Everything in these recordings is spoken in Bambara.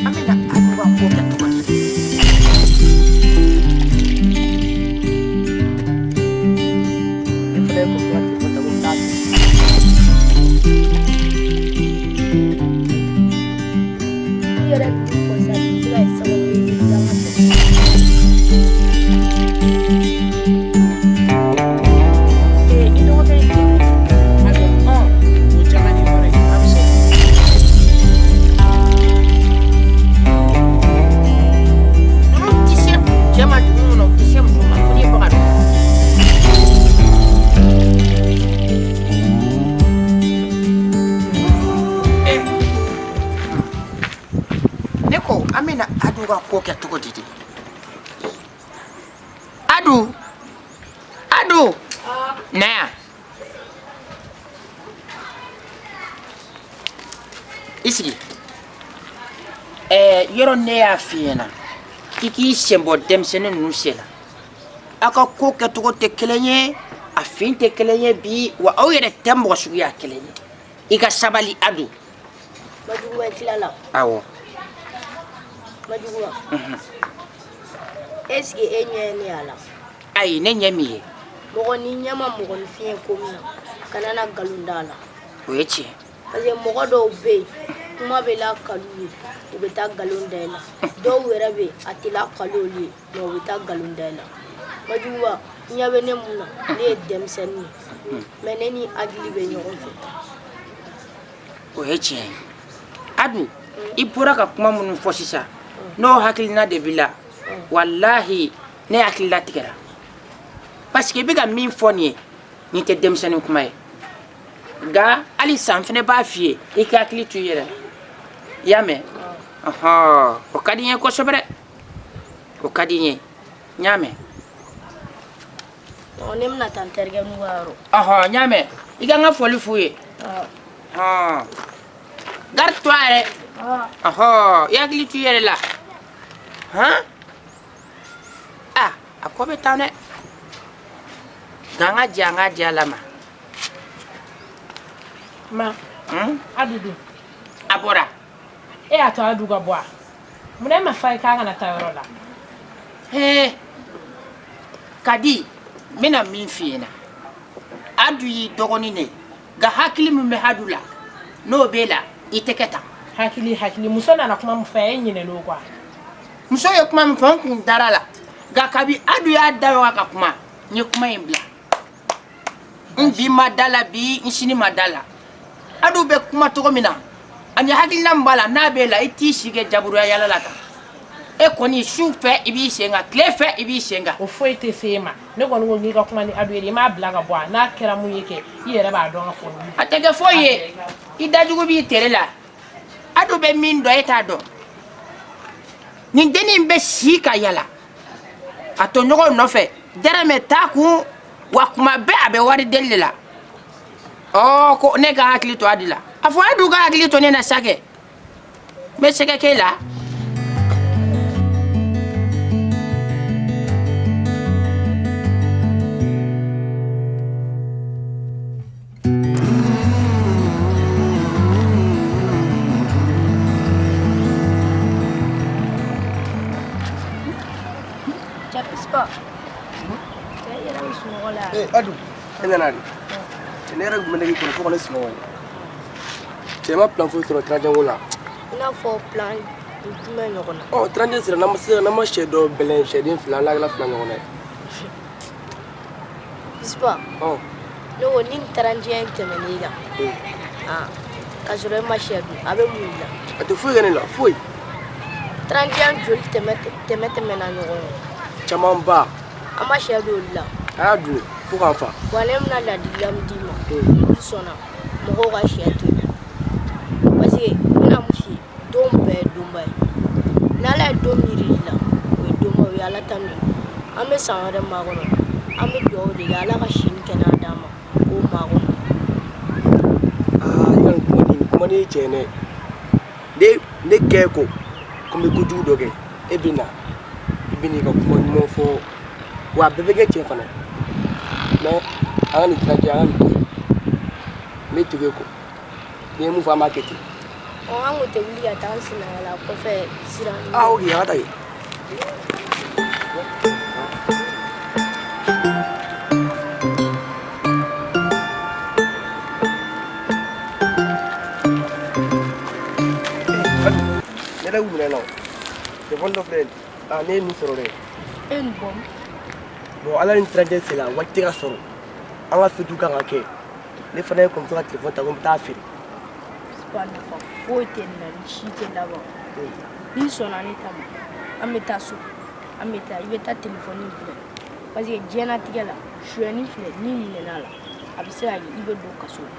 An bɛna Adu ka ko kɛ cogo di? Ne fana ye kɔfɛ telefɔni ta ko n t'a fɛ. I yɛrɛ b'i fɔ sa, i bɛ se ka kɛ sababu ye k'i ka sɔrɔ. Ee, i dɔgɔkɛ ye jɔn ye? Adu, o caman ni yɔrɔ ye, a bɛ se. Ninnu tɛ se cɛ ma dugu kɔnɔ, u tɛ se muso ma, fo n'i ye baga dɔn. Ne ko an bɛna Adu ka ko kɛ cogo di de? Adu, Adu, na yan. I sigi. Ɛɛ, yɔrɔ ne y'a f'i ɲɛna k'i k'i sen bɔ denmisɛnnin ninnu sen na. Aw ka ko kɛcogo tɛ kelen ye, a fin tɛ kelen ye bi, wa aw yɛrɛ tɛ mɔgɔ suguya kelen ye. I ka sabali Adu. Majuguba tilala. Awɔ. Majuguba. Est-ce que e ɲɛ ye ne y'a la? Ayi, ne ɲɛ min ye. Mɔgɔ n'i ɲɛ ma mɔgɔninfin ye ko min na, kana na nkalon da a la. O ye tiɲɛ. Parce que mɔgɔ dɔw bɛ yen, kuma bɛ lakali u ye, u bɛ taa nkalon da i la. Dɔw yɛrɛ bɛ yen, a tɛ lakali olu ye, mais u bɛ taa nkalon da i la. Majuguba, i ɲɛ bɛ ne mun na, ne ye denmisɛnnin ye, mais ne ni hakili bɛ ɲɔgɔn fɛ. O ye tiɲɛ ye. Adu, i bɔra ka kuma minnu fɔ sisan, n'o hakilina de b'i la, walahi ne hakili latigɛra. Parce que i bɛ ka min fɔ nin ye, nin tɛ denmisɛnnin kuma ye. Nka hali san fana b'a f'i ye, i ka hakili to i yɛrɛ la. I y'a mɛn? Ɔhɔn, o ka di n ye kosɛbɛ dɛ. O ka di n ye. N y'a mɛn. Ne bɛna taa n terikɛ n'u ka yɔrɔ. Ɔhɔn, n y'a mɛn. I ka n ka foli f'u ye. Ɔhɔn. Garde toi yɛrɛ. Ɔhɔn, i hakili to i yɛrɛ la. Han? Ah, a ko bɛ tan dɛ. Nka an ka jɛ an ka di Ala ma. Ma, Adu dun? A bɔra. E y'a to Adu ka bɔ a? Munna e ma f'a ye k'a kana taa yɔrɔ la? Hee, Kadi, n bɛna min f'i ɲɛna. Adu y'i dɔgɔnin de ye. Nka hakili min bɛ Adu la, n'o b'e la, i tɛ kɛ tan. Hakili, hakili, muso nana kuma min fɔ a ye, e ɲinɛn'o kɔ wa? Muso ye kuma min fɔ, n kun dara la. Nka kabi Adu y'a da waga ka kuma, n ye kuma in bila. N bi ma da la bi, n sini ma da la. Adu bɛ kuma cogo min na, ani hakilina min b'a la, n'a b'e la, i t'i si kɛ jaburuya yala la tan. E kɔni su fɛ i b'i sen kan, tile fɛ i b'i sen kan. O foyi tɛ se e ma. Ne kɔni ko k'i ka kuma ni Adu ye, i m'a bila ka bɔ a? N'a kɛra mun ye kɛ, i yɛrɛ b'a dɔn ka fɔ. A tɛ kɛ foyi ye. I dajugu b'i tere la. Adu bɛ min dɔn, e t'a dɔn. Nin dennin bɛ si ka yala a tɔɲɔgɔnw nɔfɛ, dɛrɛmɛ t'a kun, wa kuma bɛɛ a bɛ wari deli de la. Ɔ ko ne ka hakili to Adu la. A fɔ Adu ka hakili to ne na sa kɛ. N bɛ sɛgɛ k'e la. Cɛ Pispa, cɛ i yɛrɛ bɛ sunɔgɔ la yan. Ee Adu, e nana de? Cɛ ne yɛrɛ tun bɛ ne k'i kɔnɔ fo ka ne sunɔgɔ. Cɛ ma plan foyi sɔrɔ 31 ko la. I n'a fɔ plan jumɛn ɲɔgɔn na? Ɔ 31 sera, n'an ma se, n'an ma sɛ dɔ bɛlɛn, sɛden 2, an lakila 2 ɲɔgɔn na ye. Pispa, Ɔ. ne ko ni 31 in tɛmɛn'i kan, aa k'a sɔrɔ e ma sɛ dun, a bɛ mun i la? A tɛ foyi kɛ ne la, foyi. 31 joli tɛmɛ tɛmɛna ɲɔgɔn kɔ? Camanba. An ma sɛ don olu la. A y'a dun fo k'an fa. Wa ne bɛna ladilikan min d'i ma, n'i sɔnna mɔgɔw ka sɛ to yen. Parce que n bɛna mun f'i ye, don bɛɛ ye donba ye. N'Ala ye don min yir'i la, o ye donba ye, o ye Ala tanu ye. An bɛ san wɛrɛ makɔnɔ, an bɛ dugawu de kɛ Ala ka si ni kɛnɛya d'an ma k'o makɔnɔ. Aa, i ka nin kuma nin kuma nin ye tiɲɛ ye dɛ. Ne kɛ ko ko n bɛ kojugu dɔ kɛ, e bɛ na, i bɛ n'i ka kuma ɲuman fɔ, wa a bɛɛ bɛ kɛ tiɲɛ fana. Mais an ka nin tilancɛ, an ka nin to yen. N bɛ tugu e kɔ. N'i ye mun fɔ, an b'a kɛ ten. Ɔ, an kun tɛ wuli ka taa an senna kɔfɛ sira ninnu. Ah, ok, an ka taa yen. Ne yɛrɛ y'u minɛ na o. Telefɔni dɔ filɛ nin ye. Ah, ne ye nin sɔrɔ dɛ. E ye nin bɔ min? Bon, ala ni 31 sera, waati tɛ ka sɔrɔ. An ka fêtes kan ka kɛ. Ne fana ye kɔmuso ka telefɔni ta ko n bɛ taa feere. Ba, nafa foyi tɛ nin na, ni si tɛ laban. N'i sɔnna ne ta ma, an bɛ taa so, an bɛ taa, i bɛ taa telefɔni bila, parce que diɲɛlatigɛ la, sonyɛni filɛ, n'i minɛna a la, a bɛ se ka kɛ i bɛ don kaso la.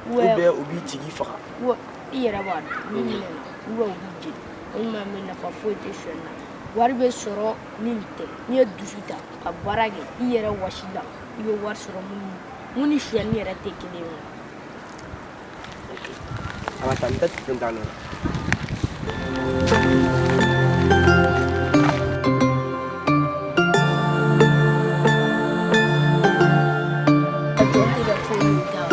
Ou bien u b'i ci k'i faga. Ou i yɛrɛ b'a dɔn, n'i minɛna, ou bien u b'i jeni. O ɲuman bɛ, nafa foyi tɛ sonyɛni na. Wari bɛ sɔrɔ ni nin tɛ. N'i ye dusu ta ka baara kɛ i yɛrɛ wasi la, i bɛ wari sɔrɔ mun ni sonyɛni yɛrɛ tɛ kelen ye. Ok, an ka taa, n bɛ taa telefɔni ta nɔ la. Jɔn tɛ kɛ foyi ye da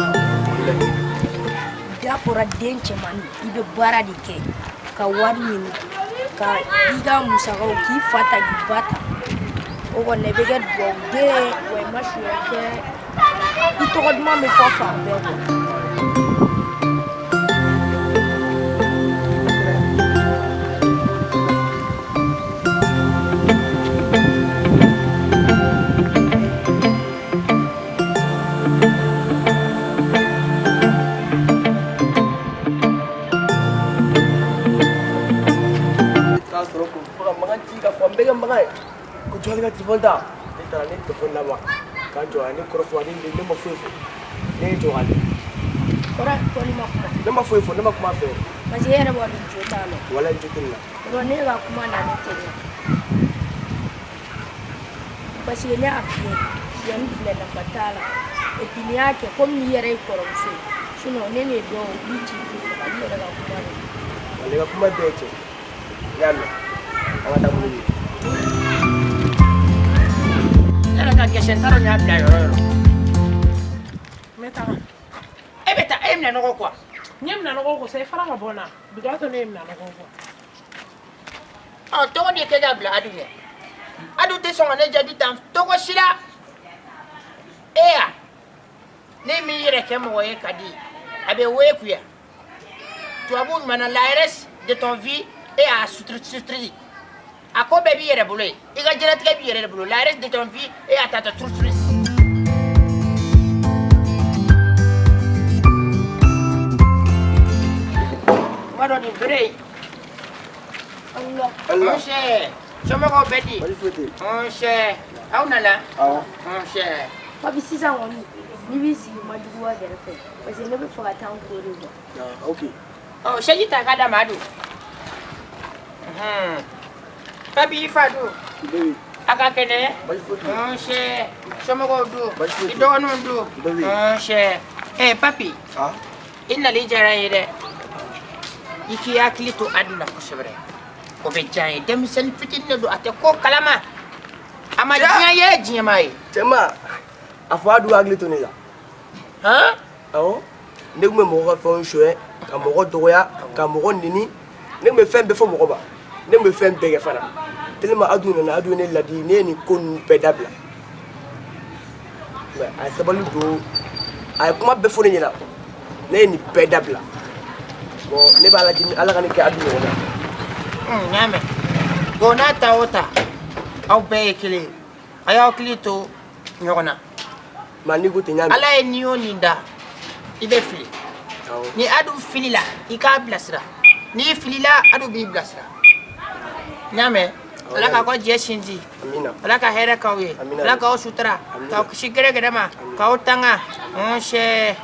da fɔra den cɛmannin, i bɛ baara de kɛ ka wari ɲini ka i ka musakaw, k'i fa ta, k'i ba ta. O kɔni, i bɛ kɛ dugawuden ye wa. I ma sonyali kɛ, i tɔgɔ duman bɛ fɔ fan bɛɛ kɔ. Ne taara sɔrɔ ko fo ka mankan ci ka fan bɛɛ kɛ mankan ye ko jɔn ka telefɔni ta. Ne taara, ne telefɔni d'a ma k'an jɔ, a ye ne kɔrɔfɔ ani ne ma foyi fɔ. Ne ye jɔ k'ale. Kɔrɔ kɔni ma kuma. Ne ma foyi fɔ, ne ma kuma a fɛ. Parce que e yɛrɛ b'a dɔn jo t'a la. Walayi, jo tɛ nin na. Kɔrɔ, ne ka kuma na ne teliya, parce que ne y'a f'i ye, sonyɛni filɛ, nafa t'a la. Et puis n'i y'a kɛ komi n'i yɛrɛ ye kɔrɔmuso ye, sinon ne ne dɔw u b'i ci k'i faga. I yɛrɛ ka kuma de. Walayi, ka kuma bɛɛ ye tiɲɛ. N y'a mɛn, an ka taa bolo ye. Ne yɛrɛ ka gɛsɛ, n t'a dɔn n y'a bila yɔrɔ o yɔrɔ. N bɛ taga. E bɛ taa, e ye minɛnɔgɔ quoi. N ye minɛnɔgɔw ko sa, i fara ka bɔ n na. Bi k'a to ne ye minɛnɔgɔw ko. Ɔ, tɔgɔ de kɛ k'a bila Adu ɲɛ. Adu tɛ sɔn ka ne jaabi tan tɔgɔ si la. E ya ne m'i yɛrɛ kɛ mɔgɔ ye ka di a bɛ wele kuya tubabu ɲuman na, la reste de ton vie et a sutiri a ko bɛɛ b'i yɛrɛ bolo ye. I ka diɲɛlatigɛ b'i yɛrɛ de bolo. La reste de ton vie et a ta turuturi. Kuma dɔ nin bere in. Awula. Nse, somɔgɔw bɛ di? Baasi foyi tɛ yen. Nse, aw nana? Awɔ. Nse. Papi, sisan kɔni, n'i b'i sigi majuguba kɛrɛfɛ, parce que ne bɛ fɛ ka taa n ko de quoi. Ah, ok. Ɔ, sɛji ta k'a d'a ma, Adu. Papi, i fa dun? Bɛɛ bɛ. A ka kɛnɛ? Baasi foyi tɛ yen. Nse, somɔgɔw dun? Baasi foyi I tɛ yen. dɔgɔninw dun? Bɛɛ bɛ yen. Nse, papi. Ah. I nali diyara n ye dɛ. I k'i hakili to Adu la kosɛbɛ, o bɛ diya n ye. Denmisɛnnin fitinin de don, a tɛ ko kalama, a ma diɲɛ ye, diɲɛ ma ye. Cɛma, a fɔ Adu hakili to ne la. Han. Awɔ, ne tun bɛ mɔgɔ ka fɛnw suɲɛ, ka mɔgɔ dɔgɔya, ka mɔgɔ neni. Ne tun bɛ fɛn bɛɛ fɔ mɔgɔ ma, ne tun bɛ fɛn bɛɛ kɛ fana. Tellement Adu nana, Adu ye ne ladi, ne ye nin ko ninnu bɛɛ dabila. Mais a ye sabali don, a ye kuma bɛɛ fɔ ne ɲɛna, ne ye nin bɛɛ dabila. Bon, ne b'a lajɛ, Ala ka ne kɛ Adu ɲɔgɔn na. N y'a mɛn. Bon, n'a ta o ta, aw bɛɛ ye kelen ye. A y'aw hakili to ɲɔgɔn na. Mais n'i ko ten, n y'a mɛn. Ala ye nin o nin da, i bɛ fili. Awɔ. Ni Adu filila, i k'a bilasira. N'i filila, Adu b'i bilasira. N y'a mɛn. Ala k'aw ka jɛ sinsin. Amina. Ala ka hɛrɛ k'aw ye. Amina. Ala k'aw sutura. Amina. K'aw kisi gɛrɛgɛrɛ ma. K'aw tanga. Nse.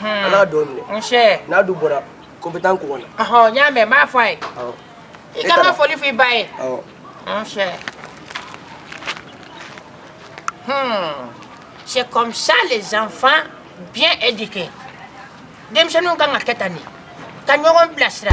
Ala ka dugawu minɛ. Nse. N'a du bɔra ko n bɛ taa n ko ka na. Ɔhɔn, n y'a mɛn, n b'a fɔ a ye. Awɔ. I ka n ka foli fɔ i ba ye. Awɔ. Nse. C'est comme ça, les enfants bien éduqués. Denmisɛnninw kan ka kɛ tan de, ka ɲɔgɔn bilasira.